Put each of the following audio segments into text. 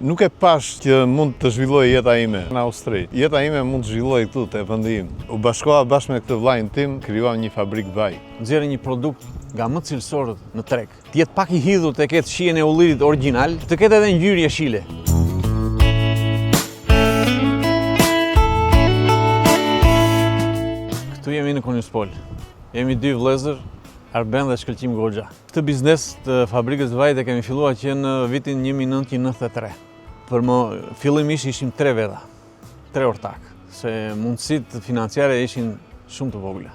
Nuk e pash që mund të zhvillohej jeta ime në Austri. Jeta ime mund të zhvillohej këtu te vendi im. U bashkova bashkë me këtë vllain tim, krijuam një fabrikë vaj. Nxjerrim një produkt nga më cilësorët në treg. Të jetë pak i hidhur të ketë shijen e ullirit origjinal, të ketë edhe ngjyrë jeshile. Këtu jemi në Konispol. Jemi dy vëllezër, Arben dhe Shkëlqim Goxha. Këtë biznes të fabrikës vajit e kemi filluar që në vitin 1993. Për më fillimisht ishim tre veta, tre ortak, se mundësitë financiare ishin shumë të vogla.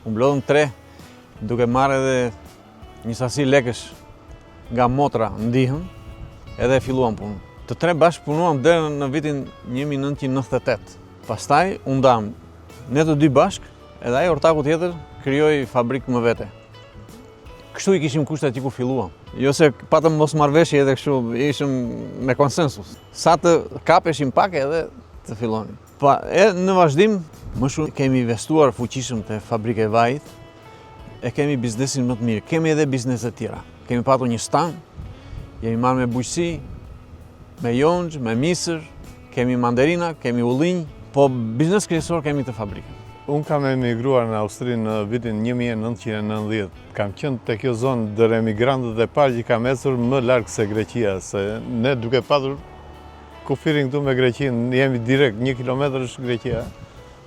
U mblodhëm tre, duke marrë edhe një sasi lekësh nga motra ndihmë, edhe e filluam punën. Të tre bashkë punuam deri në vitin 1998. Pastaj u ndamë ne të dy bashkë, edhe ai ortaku tjetër krijoi fabrikë më vete. Kështu i kishim kushtet që kur filluam. Jo se patëm mosmarrëveshje edhe kështu, ishim me konsensus. Sa të kapeshim pak edhe të fillonim. Pa, e në vazhdim, më shumë kemi investuar fuqishëm te fabrika e vajit, e kemi biznesin më të mirë, kemi edhe biznese të tjera. Kemi patur një stan, jemi marrë me bujqësi, me jonxhë, me misër, kemi mandarina, kemi ullinj, po biznes kryesor kemi të fabrikën. Unë kam emigruar në Austri në vitin 1990. Kam qenë te kjo zonë ndër emigrantët e parë që kam ecur më larg se Greqia, se ne duke patur kufirin këtu me Greqinë, jemi direkt, një kilometër është Greqia.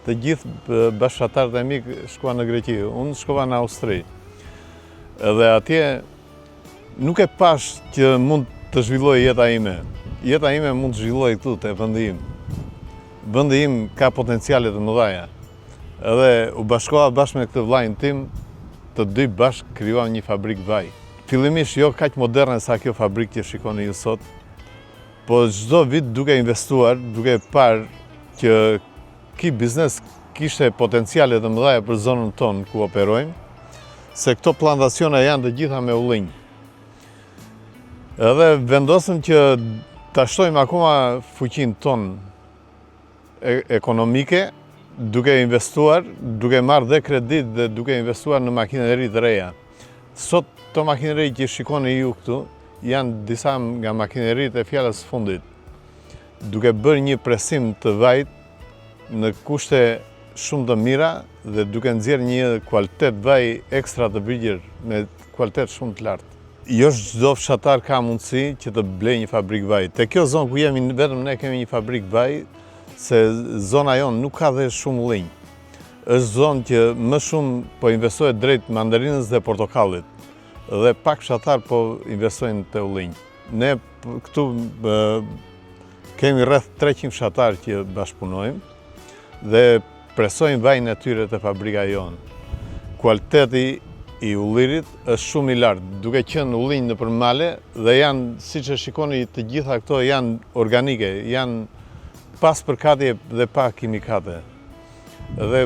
Të gjithë bashkëfshatarët e mi shkuan në Greqi, unë shkova në Austri. Edhe atje nuk e pash që mund të zhvillohej jeta ime. Jeta ime mund të zhvillohej këtu te vendi im. Vendi im ka potenciale të mëdhaja. Edhe u bashkova bashkë me këtë vllain tim, të dy bashkë krijuam një fabrikë vaj. Fillimisht jo kaq moderne sa kjo fabrikë që shikoni ju sot, Po çdo vit duke investuar, duke parë që ky biznes kishte potenciale të mëdha për zonën tonë ku operojmë, se këto plantacione janë të gjitha me ullinj. Edhe vendosëm që ta shtojmë akoma fuqinë tonë ekonomike, duke investuar, duke marrë dhe kredit dhe duke investuar në makineri të reja. Sot këto makineri që shikoni ju këtu, janë disa nga makineritë e fjalës së fundit, duke bërë një presim të vajit në kushte shumë të mira dhe duke nxjerrë një kualitet vaj ekstra të virgjër me kualitet shumë të lartë. Jo çdo fshatar ka mundësi që të blejë një fabrikë vaji. Te kjo zonë ku jemi vetëm ne kemi një fabrikë vaji, se zona jonë nuk ka dhe shumë ullinj. Është zonë që më shumë po investohet drejt mandarinës dhe portokallit dhe pak fshatar po investojnë te ullinj. Ne këtu kemi rreth 300 fshatar që bashkëpunojmë dhe Presojnë vajin e tyre te fabrika jonë. Kualiteti i ullirit është shumë i lartë, duke qenë ullinj nëpër male dhe janë, siç e shikoni, të gjitha këto janë organike, janë pa spërkatje dhe pa kimikate. Dhe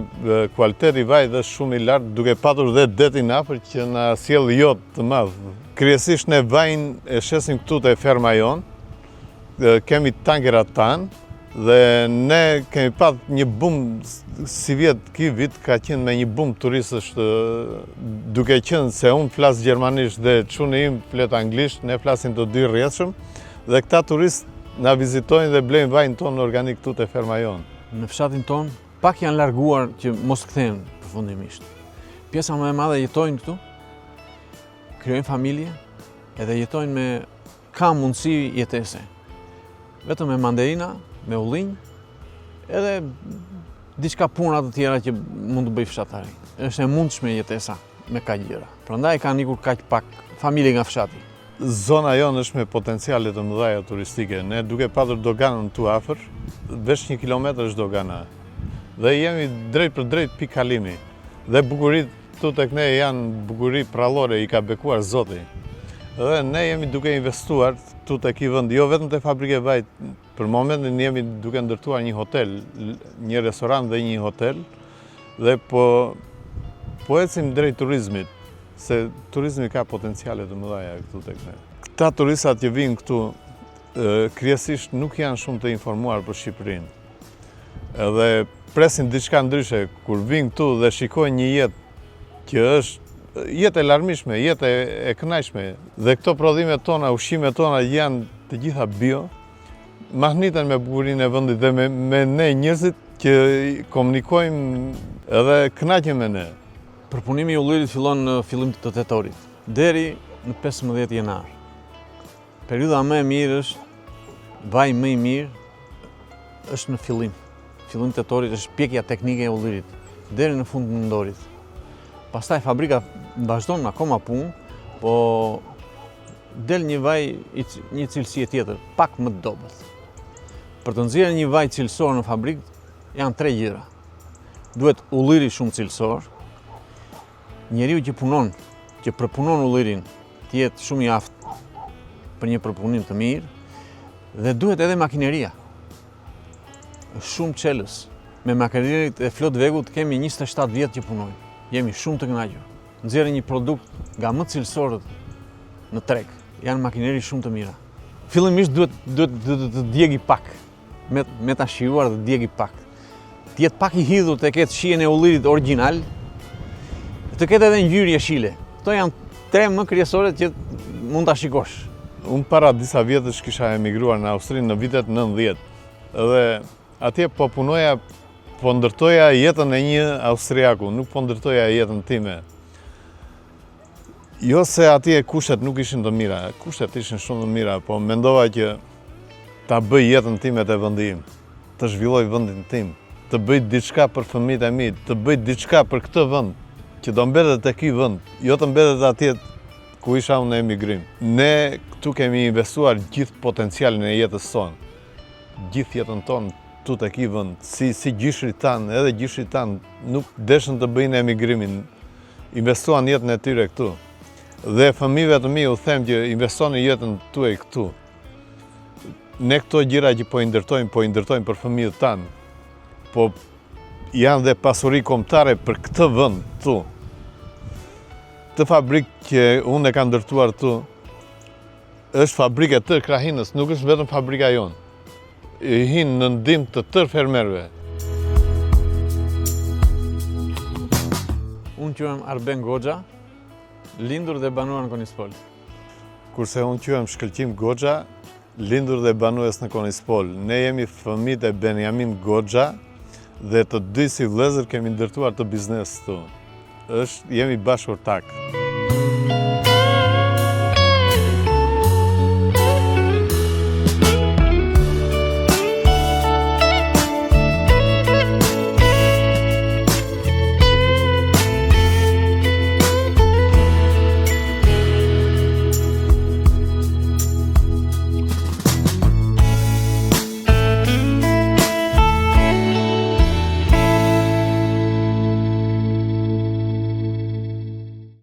kualiteti i vajit është shumë i lartë, duke patur dhe detin afër që na sjell jod të madh. Kryesisht ne vajin e shesim këtu te ferma jonë, Kemi tankerat tanë dhe ne kemi pat një bum sivjet ky vit ka qenë me një bum turistësh duke qenë se unë flas gjermanisht dhe çuni im flet anglisht, ne flasim të dy rrjedhshëm dhe këta turistë na vizitojnë dhe blejnë vajin tonë organik këtu te ferma jonë. Në fshatin tonë, pak janë larguar që mos kthehen përfundimisht. Pjesa më e madhe jetojnë këtu, krijojnë familje edhe jetojnë me Ka mundësi jetese. Vetëm me mandarina, me ullinj, edhe diçka puna të tjera që mund të bëjë fshatari. Është e mundshme jetesa me kaq gjëra. Prandaj kanë ikur kaq pak familje nga fshati. Zona jonë është me potenciale të mëdha turistike. Ne duke patur doganën këtu afër, veç një kilometër është dogana. Dhe jemi drejtpërdrejt pikëkalimi. Dhe bukuritë Këtu tek ne janë bukuri prallore, i ka bekuar Zoti. Dhe ne jemi duke investuar këtu te ky vend, jo vetëm te fabrika e vajit, për momentin jemi duke ndërtuar një hotel, një restorant dhe një hotel, dhe po, po ecim drejt turizmit, se turizmi ka potenciale të mëdhaja këtu tek ne. Këta turistat që vijnë këtu, kryesisht nuk janë shumë të informuar për Shqipërinë. Edhe presin diçka ndryshe, kur vijnë këtu dhe shikojnë një jetë që është jetë e larmishme, jetë e, e kënaqshme. Dhe këto prodhimet tona, ushqimet tona janë të gjitha bio. Mahniten me bukurinë e vendit dhe me, me ne njerëzit që komunikojmë edhe kënaqen me ne. Përpunimi i ullirit fillon në fillim të tetorit, deri në 15 janar. Periudha më e mirë është, vaj më i mirë është në fillim. Fillim tetorit është pjekja teknike e ullirit, deri në fund të nëntorit. Pastaj fabrika vazhdon akoma punë, po del një vaj i një cilësie tjetër, pak më të dobët. Për të nxjerrë një vaj cilësor në fabrikë janë tre gjëra. Duhet ulliri shumë cilësor, njeriu që punon, që përpunon ullirin, të jetë shumë i aftë për një përpunim të mirë, dhe duhet edhe makineria. Është shumë çelës. Me makineritë e Flottwegut kemi 27 vjet që punojmë. Jemi shumë të kënaqur. Nxjerrim një produkt nga më cilësorët në treg. Janë makineri shumë të mira. Fillimisht duhet duhet duhet të djegi pak. Me me ta shijuar dhe djegi pak. Të jetë pak i hidhur të ketë shijen e ullirit origjinal. Të ketë edhe ngjyrë jeshile. Këto janë tre më kryesoret që mund ta shikosh. Unë para disa vjetësh kisha emigruar në Austri në vitet 90. Dhe atje po punoja, po ndërtoja jetën e një austriaku, nuk po ndërtoja jetën time. Jo se atje kushtet nuk ishin të mira, kushtet ishin shumë të mira, po mendova që ta bëj jetën time te vendi im, të zhvilloj vendin tim, të bëj diçka për fëmijët e mi, të bëj diçka për këtë vend, që do mbetet te ky vend, jo të mbetet atje ku isha unë në emigrim. Ne këtu kemi investuar gjithë potencialin e jetës sonë, gjithë jetën tonë këtu te ky vend, si, si gjyshrit tanë, edhe gjyshrit tanë nuk deshën të bëjnë emigrimin, investuan jetën e tyre këtu. Dhe fëmijëve të mi u them që investoni jetën tuaj këtu. Ne këto gjëra që po i ndërtojmë, po i ndërtojmë për fëmijët tanë. Po janë dhe pasuri kombëtare për këtë vend këtu. Këtë fabrikë që unë e kam ndërtuar këtu, është fabrikë e tërë krahinës, nuk është vetëm fabrika jonë. I hin në ndihmë të tërë fermerëve. Unë quhem Arben Goxha, lindur dhe banuar në Konispol. Kurse unë quhem Shkëlqim Goxha, lindur dhe banues në Konispol. Ne jemi fëmijët e Benjamin Goxha dhe të dy si vëllezër kemi ndërtuar këtë biznes këtu. Është jemi bashkë ortakë.